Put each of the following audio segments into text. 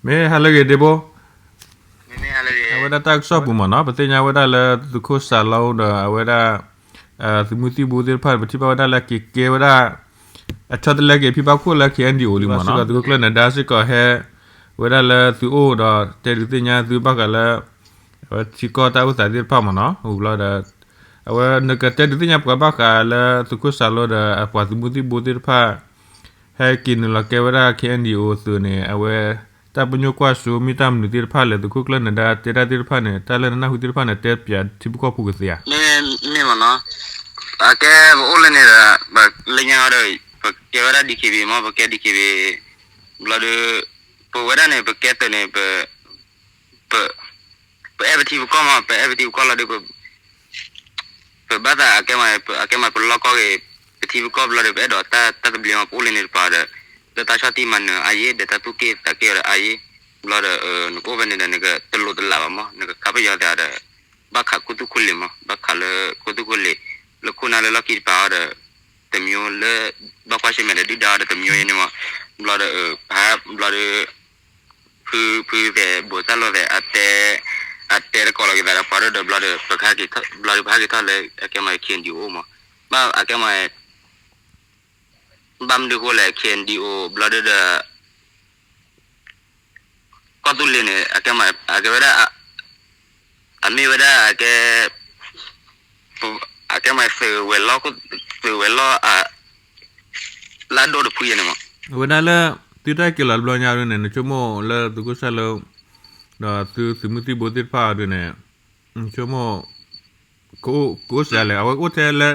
မ့ၢ်ဟါလၢအဂ့ၤဒ့ဘိ, အဝဲဒၣ်တၢ်ကစီၣ်ပူၤမ့ၢ်နီၤ, ပသ့ၣ်ညါဝဲဒၣ်လၢသုးခိၣ်စၤလိဒီးအဝဲဒၣ် သုးမုၢ်သံၣ်ဘိသ့ၣ်တဖၣ်န့ၣ် ပထံၣ်ဘၣ်ဝဲဒၣ်လၢက့ၤကဲဝဲဒၣ် အဆီတလဲက့ၤဖံဘၣ်ခိၣ်လၢ ခ့ၣ်အဲၣ်ယူၣ်အိၣ်လံမ့ၢ်နီၤ, သုးခိၣ်ကျၢၢ်နဒါစ့ၢ်ကီးဟဲ ဝဲဒၣ်လၢသုအိၣ်ဒီးတဲဒုးသ့ၣ်ညါသုဘၣ်ဃးလၢ အဝဲထံကီၢ်တၢ်အိၣ်သးသ့ၣ်တဖၣ်မ့ၢ်နီၤ, အိၣ်ဘျီဒီး အဝဲနကတဲဒုးသ့ၣ်ညါပှၤဘၣ်ဃးလၢသုးခိၣ်စၤလိဒီးအပှၤသုးမုၢ်သံၣ်ဘိသ့ၣ်တဖၣ် ဟဲက့ၤနုာ်လီၤကဲဝဲဒၣ် ခ့ၣ်အဲၣ်ယူၣ်အိၣ်အသိးန့ၣ် အဝဲတၢ်ပညိၣ်ကွၢ်စိမ့ၢ်တၢ်မနုၤသ့ၣ်တဖၣ်လဲၣ်, သုးခိၣ်ကျၢၢ်နဒါတဲတၢ်သ့ၣ်တဖၣ်န့ၣ် တၢ်လၢနနၢ်ဟူသ့ၣ်တဖၣ်န့ၣ် တဲပၠးထံဖိကီၢ်ဖိကသ့ဧါ. မ့ၢ်မ့ၢ်မ့ၢ်နီၤ, အကဲပအိၣ်လၢန့ၣ်ဒီး ပလၢညါအီၤဒီး ပကဲဝဲဒၣ် DKBA မ့ၢ် ပကဲ DKBA ဘျီဒီး ပဝဲဒၣ်န့ၣ် ပကဲသုးန့ၣ် ပ ပအဲၣ်ပထံပကီၢ်မ့ၢ် ပအဲၣ်ပထံပကီၢ်လီၤဒီး ပဘၣ်သးအကဲမး အကဲမး ပလီၢ်ကီၢ်ဂ့ၤ ပထံပကီၢ်ဘျီဒီး ပအဲၣ်ဒိးတၢ်တၢ်သဘျ့မး ပအိၣ်လၢန့ၣ်တပၤဒီး လၢတၢ်ဆီၣ်တံၢ်မၤနၢၤအါယ့ၣ် ဒီးတၢ်သူၣ်က့ၣ်သးက့ၣ်အီၤဒီးအါယ့ၣ် ဘျီဒီး နကအိၣ်ဖဲန့ၣ်ဒီး နကတလိာ်တလးဘၣ်မး နကခးပယီၤသးဒီး ဘၣ်ခးခိၣ်သူၣ်ခိၣ်လ့ၤမး ဘၣ်ခးလၢခိၣ်သူၣ်ခိၣ်လ့ၤ လၢခိၣ်နၢ်လၢလီၢ်ခံတပၤအီၤဒီး တမံၤလၢ ဘၣ်ကွၢ်ဆၢၣ်မဲာ်ဒီးဒုၣ်ဒါအီၤဒီးတမံၤအံၤန့ၣ်မး ဘျီဒီး ဖု ဘျီဒီး ဖု ဖုသဲး ဘိးစၢ်လိာ်သဲး အတဲ အတဲတကိးလီၤက့ၤသးဒီးပှၤဒိၣ်ဒီးဘျီဒီး ပကဟဲက့ၤထီၣ် ဘျီဒီးပဟဲက့ၤထီၣ်လၢ အကဲမး KNDO အိၣ်မး ဘၣ်အကဲမး ဘၣ်မနုၤဃိလဲၣ် KNDO ဘျီဒီး ကီၢ်သူလ့ၤန့ၣ် အကဲမး အကဲဝဲဒၣ် အမ့ၢ်ဝဲဒၣ်အကဲ အကဲမး သုးဝဲၤလီၢ် သုးဝဲၤလီၢ် လၢအဒိၣ်တဖုယဲန့ၣ်မး အဝဲဒၣ်လၢ သုတၢ်က့ၤလီၤတဘျီညါဒ်န့ၣ် နဆိကမိၣ်လၢသုးခိၣ်စၢ်လိ ဒီးသုသုးမုၢ်သံၣ်ဘိသ့ၣ်တဖၣ်အီၤဒ်န့ၣ် နဆိကမိၣ် ကအိၣ်စှၤလဲၣ် အဝဲကအိၣ်ထဲလၢ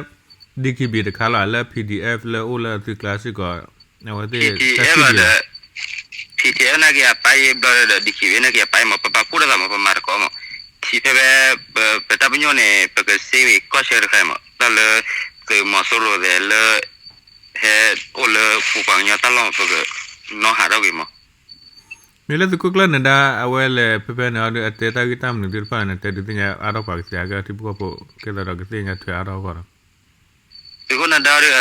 DKBA တခါလီၤ လၢ PDF လၢအိၣ်လၢသုးကျါစ့ၢ်ကီး အဝဲသ့ၣ် PDF PDF နာ်က့အပၢ်ယ့ၢ်ဘျီဒီး DKBA နာ်က့အပၢ်ယ့ၢ်မး ပပာ်ဖှိၣ်တၢ်သးမး ပမၤတကိးမး ထံဖဲဖဲ ပတၢ်ပညိၣ်န့ၣ် ပကစ့ဝံၤကီၢ်ဆၢတခါအံၤမး တၢ်လၢ သုးမီၤစိရိၤသဲးလၢ ဟဲအိၣ်လၢပပှၤကညီတၢ်လီၢ် ပကနီၣ်ဟးထီၣ်ကွံာ်မး မ့ၢ်လၢသုးခိၣ်ကျၢၢ်နဒါ အဝဲလဲၤဖဲဖဲန့ၣ်အီၤဒီး အတဲတၢ်ဂ့ၢ်တၢ်မနုၤသ့ၣ်တဖၣ်န့ၣ် တဲဒုးသ့ၣ်ညါအါထီၣ်ပှၤကသ့အဂ့ၢ် ထံဖိကီၢ်ဖိ ကဲသးဒီးကသ့ၣ်ညါထွဲအါထီၣ်အဂီၢ်ဒီး သုးခိၣ်နဒါဒီး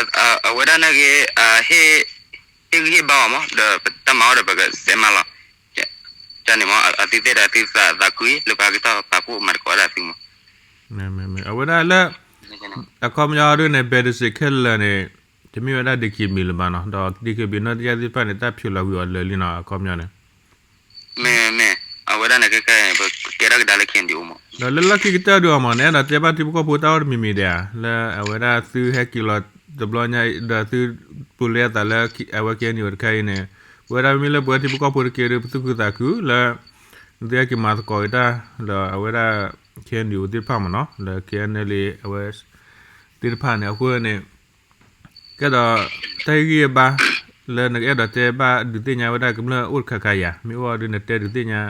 အဝဲဒၣ်နာ်က့ ဟ့ၣ်ဂံၢ်ဟ့ၣ်ဘါအီၤမး ဒီးတၢ်မၤအီၤဒီးပကစဲးမးလီၤ န့ၣ်မး အသုသ့ၣ်ဒီးသုသးသးကွံလၢပှၤကထီၣ်ပာ်ဖှိၣ်မၤတကိးဝဲဒၣ်သုမး အဝဲဒၣ်လၢ အခီပညီဒ်န့ၣ် ဘဲးတစ့းခဲလၢာ်န့ၣ် တမ့ၢ်ဝဲဒၣ် DKBA လၢၤဘၣ်နီၤ ဒီး DKBA နီၢ်တယၢ်သ့ၣ်တဖၣ်န့ၣ် တၢ်ဖျိးလီၤကွံာ်အီၤလၢာ်လံနီၤ အခီပညီန့ၣ် မ့ၢ် မ့ၢ် အဝဲဒၣ်န့ၣ် ခဲခဲအံၤ ပကဲထီၣ်ကဒါလၢ KNDO မး ဒီးလၢလီၢ်ခံကတၢၢ်ဒုးအီၤမး နအဲၣ်ဒိးတဲဘၣ်ထံဖိကီၢ်ဖိတၢ်အိၣ်တမံၤမံၤဒဲးဧါ လၢအဝဲဒၣ်သုဟဲက့ၤလီၤတဘျီညါဒီးသုပူၤလၢအသးလၢ အဝဲ KNDO တခါအံၤန့ၣ် ပဝဲဒၣ်မ့မ့ၢ်လၢပဝဲထံဖိကီၢ်ဖိတက့ၢ်ဒီး ပသူၣ်ခုသးခုလၢ သုဟဲက့ၤမၤသကိးက့ၤတၢ် ဒီးအဝဲဒၣ် KNDO သ့ၣ်တဖၣ်မးနီၤ လၢ KNLA အဝဲ သ့ၣ်တဖၣ်န့ၣ် အဃိန့ၣ် ကဲဒီး တၢ်ဟ့ၣ်ဂံၢ်ဟ့ၣ်ဘါ လၢနကအဲၣ်ဒိးတဲဘၣ်ဒုးသ့ၣ်ညါဝဲဒၣ်ကမျၢၢ်အိၣ်တခါခါယၤ မ့ၢ်အိၣ်အီၤဒုးနတဲဒုးသ့ၣ်ညါ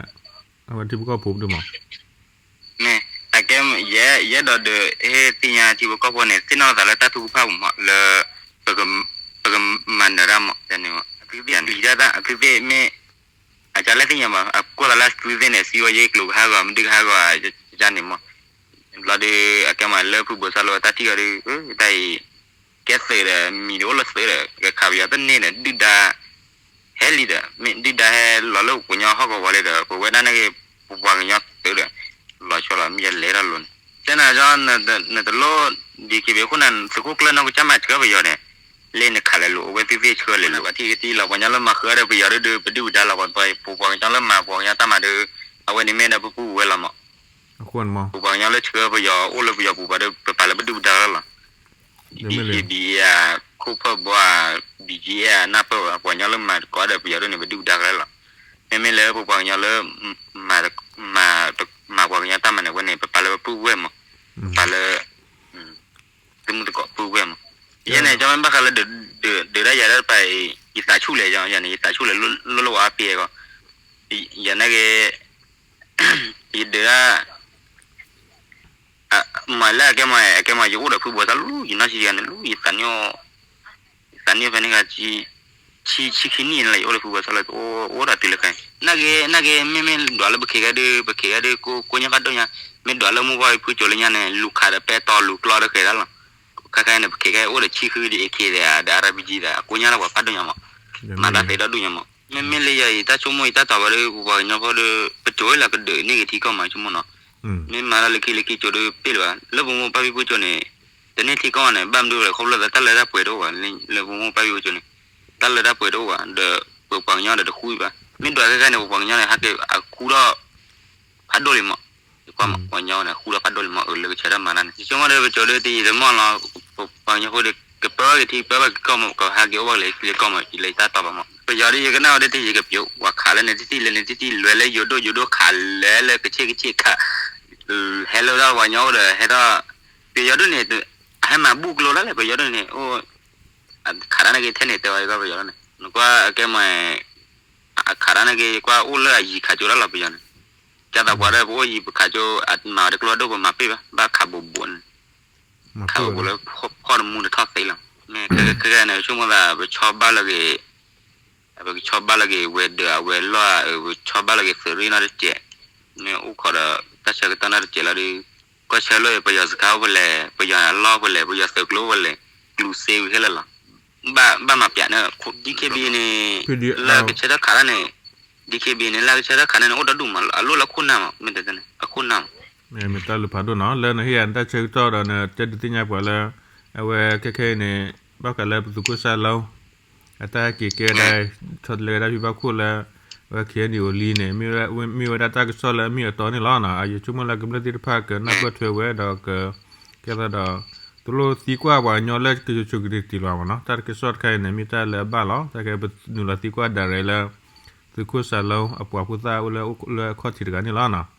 အဝဲထံဖိကီၢ်ဖိဒုးမး မ့ၢ် အကဲ ယ ယအဲၣ်ဒိးဒုးဟ့ၣ်သ့ၣ်ညါထံဖိကီၢ်ဖိန့ၣ် သ့ၣ်နီၣ်သးလၢတၢ်ထုကဖၣ်ပူၤမး လၢ ပကမၤနၢၤတၢ်မး တၢ်န့ၣ်မး အသုသ့ၣ်ပျံၤတၢ် အသုသ့ၣ်မ့ၢ် အကလဲၣ်သ့ၣ်ညါမး အကိၢ်သးလၢအသုသ့ၣ်န့ၣ် စံးဝဲယ့ၣ်ကျိၤကဟးဂီၤ မဒုကဟးဂီၤ ယန့ၣ်မး ဘျီဒီး အကဲမးလၢဖုဘိးစၢ်လိာ်တၢ်ထံၣ်အီၤဒီး တၢ်အံၤ ကဲသုးဒီး မံၤတအိၣ်လၢသုးဒီး ကခးပယီၤတန့ၢ်ဒီး ဒုၣ်ဒါ ဟဲလံဒီး မ့ၢ်ဒုၣ်ဒါဟဲလီၤလၢပှၤကညီဟီၣ်ကဝီၤလံဒီး ပဝဲဒၣ်န့ၣ်ဂ့ၤ ပပှၤကညီသုးဒီး လီၤဆီလီၤ မ့ၢ်ယလဲၤထီၣ်လိၤန့ၣ် ကဲနၤ နတလိၣ် ဒ်ခံဘ့ၣ်အဃိန့ၣ် သုးခိၣ်ကျၢၢ်နီၢ်ကစၢ်မၤဆှၢပယီၤန့ၣ် လၢနခးလဲၤလိာ် အဝဲသ့ၣ်သ့ၣ်ဆှၢလဲၤလိာ် ပှၤထံၣ်ကသံလီၤ ပှၤကညီလၢမၤဃုာ်ဒီးပယီၤဒီး ပဒုၣ်ပဒါလီၤ ပှၤကညီလၢမၤပှၤကညီတၢ်မၤဒီး အဝဲန့ၣ်မ့ၢ်ဒီးပပုၢ်ဝဲၢ်လီၤမး ပပှၤကညီလၢဆှၢပယီၤအိၣ်လၢပယီၤပူၤပှၤဒီး ပပာ်လၢပဒုၣ်ပဒါလီၤ ဒ်ခံဘ့ၣ်ဧါ ခိၣ်ဖၢၣ်ဘီဧါ ဘံက့ဧါ နၢ်ပၢၢ်ဧါ ပှၤကညီလၢမၤသကိးဒီးပယီၤဒ်န့ၣ် ပဒုၣ်ပဒါလီၤ မ့မ့ၢ်လၢပပှၤကညီလၢ မၤ မၤပှၤကညီတၢ်မၤန့ၣ် အဝဲန့ၣ် ပပာ်လၢပပုၢ်ဝဲၢ်မး ပပာ်လၢ သုးမုၢ်သကိးပုၢ်ဝဲၢ်မး ယဲန့ၣ် ကၠီမ့ၢ်ဘၣ်ဃးလၢ ဒုးဒၣ်ယၤတၢ်တပၤအံၤ ယသးဆူၣ်လဲၣ် ယန့ၣ် ယသးဆူၣ်လဲၣ် လိၣ်လိၣ်အါပ့ၤအဂီၢ် ယန့ၣ်ဂ့ၤ ယဒုးဒၣ် မ့ၢ်လၢအကဲမ့ၢ် အကဲမ့ၢ် ယအိၣ်ဒီးဖုဘိးသးလူၤ ယနီၢ်ဆံးယၤန့ၣ်လူၤ ယသးန့ၣ် ယသးန့ၣ်ဖဲန့ၣ်ခါ ဆံဆံခံနံၣ်န့ၣ်လီၤ ယအိၣ်ဒီးဖုဘိးသးလူၤ အိၣ်ဒၣ်တုၤလၢခဲအံၤ နာ်က့ နာ်က့ မ့မ့ၢ်ဒွးလၢပခဲကဲဒုး ပခဲကဲဒုး ကိးညါဖးဒိၣ်ညါ မ့ၢ်ဒွးလၢမိၢ်ပှၢ်ဖုကၠိလၢညါန့ၣ် လူၤခးဒီးပဲတီၤလူၤကျီဒီးဃဲၤဒၣ်လီၤ ခဲခါန့ၣ် ပခဲကဲအိၣ်ဒီးဆံဃုဒီး AK ဒီး RPG ဒီး အကိးညါလၢပှၤဖးဒိၣ်ညါမး မၤတၢ်သ့ဒိၣ်ဒိၣ်ညါမး မ့မ့ၢ်လၢယၤအံၤ တၢ်ဆိကမိၣ်အံၤ တၢ်တီၤဘၣ်ဒီး ပပှၤကညီဖိဒီး ပစိၤဝဲလၢကဒုးန့ၢ်က့ၤထံကီၢ်မး ဆိကမိၣ်နီၤ. မ့ၢ်မၤတၢ်လၢခံလၢခံစိၤဒီးပ့ၢ်လၢၤဘၣ် လၢပမိၢ်ပၢ်ဖံဖုစိၤန့ၣ် တန့ၢ်ထံကီၢ်ဘၣ်န့ၣ် ဘၣ်မနုၤလဲၣ် ခီဖျိလၢတၢ်လၢတၢ်ပှဲၤတအိၣ်ဘၣ် လၢပမိၢ်ပၢ်ဖံဖုစိၤန့ၣ် တၢ်လၢတၢ်ပှဲၤတအိၣ်ဘၣ် ဒီးပပှၤကညီဒီးတဃုဘၣ် မ့ၢ်ဒွးခဲခဲန့ၣ် ပပှၤကညီန့ၣ် ဟဲက့ၤအခူထီၣ် ဖးဒိၣ်လံမး, ယကွၢ်မး ပှၤကညီန့ၣ် ဃူဒီးဖးဒိၣ်လံမး အၢ လၢကဆၢထၢၣ်မၤတၢ်န့ၣ် ယဆိကမိၣ်ဒီး ပကၠိဒီးတယံာ်တမီၢ်လီၤ, ပှၤကညီဖိဒီး ကပၢဘၣ်က့ၤထံ ပၢဘၣ်က့ၤကီၢ်မး ကဟးက့ၤအိၣ်ဘၣ်က့ၤလၢထံလၢကီၢ်မး ယလဲၤတၢ်တီဘၣ်မး ပယီၤဒီး ယကနၣ်ဝဲဒီးတယံာ်ကပျိ ပှၤခးလၢန့ၣ်တထံၣ်လၢန့ၣ်တထံၣ် လွဲလၢယိၤဒိၣ်ယိၤဒိၣ်ခးလဲၤလၢကဆ့ကဆ့ခး ဟဲလၢဒၣ်ပှၤကညီအိၣ်ဒီး ဟဲထီၣ် ပယီၤဒိၣ်န့ၣ် အဟဲမၤဘူၣ်ကျိလၢလဲၣ် ပယီၤဒိၣ်န့ၣ် အိၣ် ခးတၢ်န့ၣ်က့ၤထဲန့ၣ် တဲဝဲကီၢ်ပယီၤဒိၣ်န့ၣ် နကွၢ်အကဲမး အခးတၢ်န့ၣ်က့ၤ ကွၢ်အိၣ်လၢအယံၤခးကၠိတၢ်လီၤပယီၤန့ၣ်, ကဲသးပှၤဒီး ပအိၣ်ယံၤပခးကၠိ မၤဝဲတကျိဒိၣ် ပမၤပ့ၢ်ဘၣ် ဘၣ်ခးဘူးဘူးန့ၣ်, ခးဘူးဘူးလၢဖီၣ်တမူတထီၣ်သ့လီၤ. မ့ၢ်ခဲခဲန့ၣ် ဆိကမိၣ်သး ပဆီဘၣ်လၢက့ၤ ပကဆီဘၣ်လၢက့ၤ ဝဲၤဒၢးအဝဲၤလီၢ် ပဆီဘၣ်လၢက့ၤသုးရ့ၣ်နီတစဲး, မ့ၢ်အိၣ်ခိးဒီး တၢ်ဆၢကတီၢ်နီတစဲးလီၤဒီး ကွၢ်ဆၢလၢပယီၤစခါအိၣ်ဖဲလဲၣ် ပယီၤအလီၢ်ဖဲလဲၣ် ပယီၤသုးကျိအိၣ်ဖဲလဲၣ် ကျူစ့ဝံၤခဲလၢာ်လီၤ. ဘၣ်မၤပျးန့ၣ် ဒ်ခ့ဘံန့ၣ် လၢကဆၢထၢၣ်ခးတၢ်န့ၣ် ဒ်ခ့ဘံန့ၣ် လၢကဆၢထၢၣ်ခးန့ၣ် အိၣ်ဒီဒူၣ်မး အလိၣ်လၢခိၣ်နၢ်မး မ့ၢ်တဲန့ၣ် အခိၣ်နၢ်မး မ့ၢ်တၢ်လုၢ်ဖးဒိၣ်နီၤ လၢနဟ့ၣ်ယၤနတၢ်ဆၢကတီၢ်ဒီး နတဲဒုးသ့ၣ်ညါပှၤလၢ အဝဲခဲခဲအံၤန့ၣ် ဘၣ်ဃးလၢပသုးခိၣ်စၢ်လီ အတၢ်ဟဲက့ၤကဲဒၣ် ဆီတလဲဝဲဒၣ်ဖံဘၣ်ခိၣ်လၢ အဝဲ ခ့ၣ်အဲၣ်ယူၣ်လံန့ၣ် မ့ၢ်ဝဲဒၣ်တၢ်ကစီၣ်လၢအမ့ၢ်အတီန့ၣ်လီၤ. ယဆိကမိၣ်လၢကမျၢၢ်သ့ၣ်တဖၣ်ကနၢ်ပၢၢ်ထွဲဝဲဒီးက ကဲသးဒီး တလိၣ်သံကွၢ်ပှၤကညီလၢကဆိးကတံၤလီၤမးနီၤ တၢ်ကစီၣ်တခါအံၤန့ၣ် မ့ၢ်တၢ်လၢအဘၣ်လီၤ တၢ်ကဲပနုာ်လီၤသံကွၢ်ဒၣ်ရဲၣ်လၢ သုးခိၣ်စၢ်လီ အပှၤဖိသၣ်အိၣ်လၢအခီၣ်ထံးတဂၤန့ၣ်လီၤ.